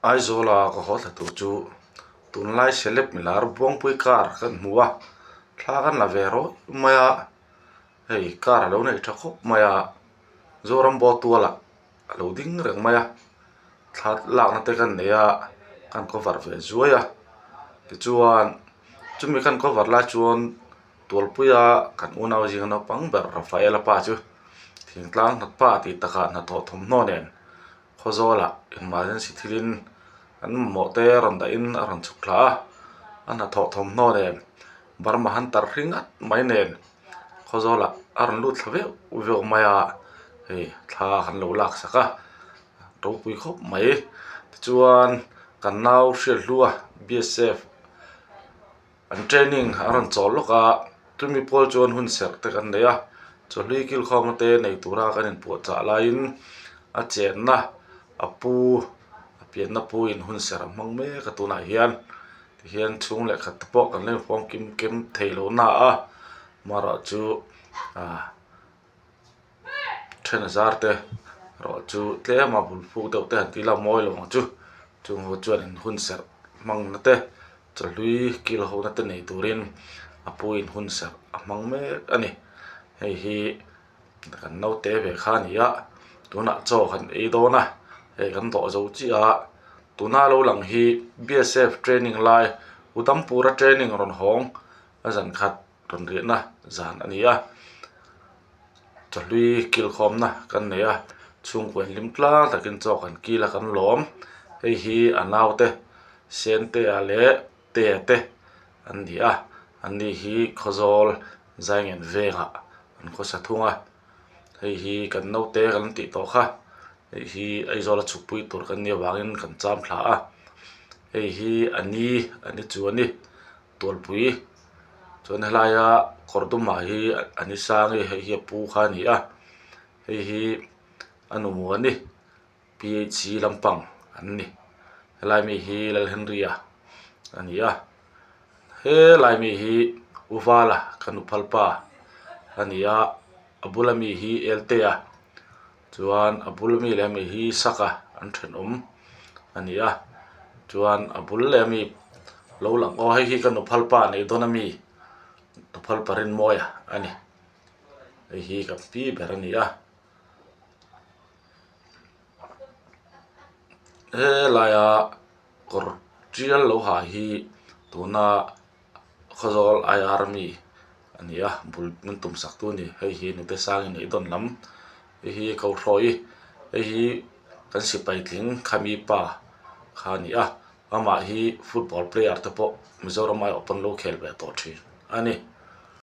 Aizawla ka haw thla tur chu tunlai celeb milar Buangpui car kan hmu a thla kan la ve rawih mai a hei car a lo nei tha khawp mai a Zoram Bawtuala a lo ding reng mai a thla lakna te kan nei a kan cover ve zuai a tichuan chumi kan cover lai chuan Tualpuia kan unau zinga naupang ber Rafaela pa chu thingtlang hnawtpa tih takah hnathawh thawmhnaw nen Khawzawlah emergency thilin an mamawh te rawn dahin a rawn chhuk thla a, a hnathawh thawmhnaw nen Burma hunter hri ngat mai nen Khawzawlah a rawn lut thla veuh veuh mai a, hei thla kan lo lak sak a, ropui khawp mai. Tichuan kan nau Hriathlua BSF. An training a rawn chawl lawk a, chumi pawl chuan hun serh te kan nei a, chawhlui kilkhawmna te nei tura kan inpuahchah laiin a chenna a pu a pianna pu in hun serh a hmang mek a tunah hian tihian chhung leh khat te pawh kan la infawm kim kim thei lo na a marawh chu ah. Then azar te erawh chu tlem a bul phuk deuh te han tih ila mawi lo ang chu chung ho chuan in hun serh hmang na te chawhlui kil ho na te nei turin a pu in hun serh a hmang mek a ni hei hi kan naute ve kha a ni a tunah chaw kan ei dawn a hei kan dawh zo chiah a tuna lo lang hi b s f training lai Udampur a training rawn hawng a zan khat. Rawn riahna zan a ni a chawhlui kilkhawmna kan nei a chhungkua in hlim tlang takin chaw kan kil a kan lawm hei hi a naute Sentea leh Tea te an ni a an ni hi Khawzawl Zaingen vengah an khawsa thung a hei hi kan naute kan tih tawh kha hei hi Aizawl a chhukpui tur kan nih avangin kan cham thla a hei hi a ni a ni chu a ni. Tualpui chuan helaia kawr dumah hi a ni sang e hei hi a pu kha a ni a hei hi a nu a ni p h c lampang an ni helai mi hi Lalhenry-a a ni a helai mi hi u Vala ka nu phalpa a ni a a bula mi hi Eltea. Chuan a bul mi leh ami hi saka an thenawm a ni a chuan a bul leh ami lo lang aw hei hi ka nu phalpa nei dawn ami nu phalpa Rinmawia a ni hei hi ka pi ber a ni a helaia kawr tial lo ha hi tuna. Khawzawl IR mi a ni a bul min tum sak tu a ni hei hi nute sangin ei dawn lam hei hi Kohhrawi hei hi kan sipai tling khami pa kha a ni a amah hi football player te pawh Mizoram aiawh pawn lo khel ve tawh thin a ni.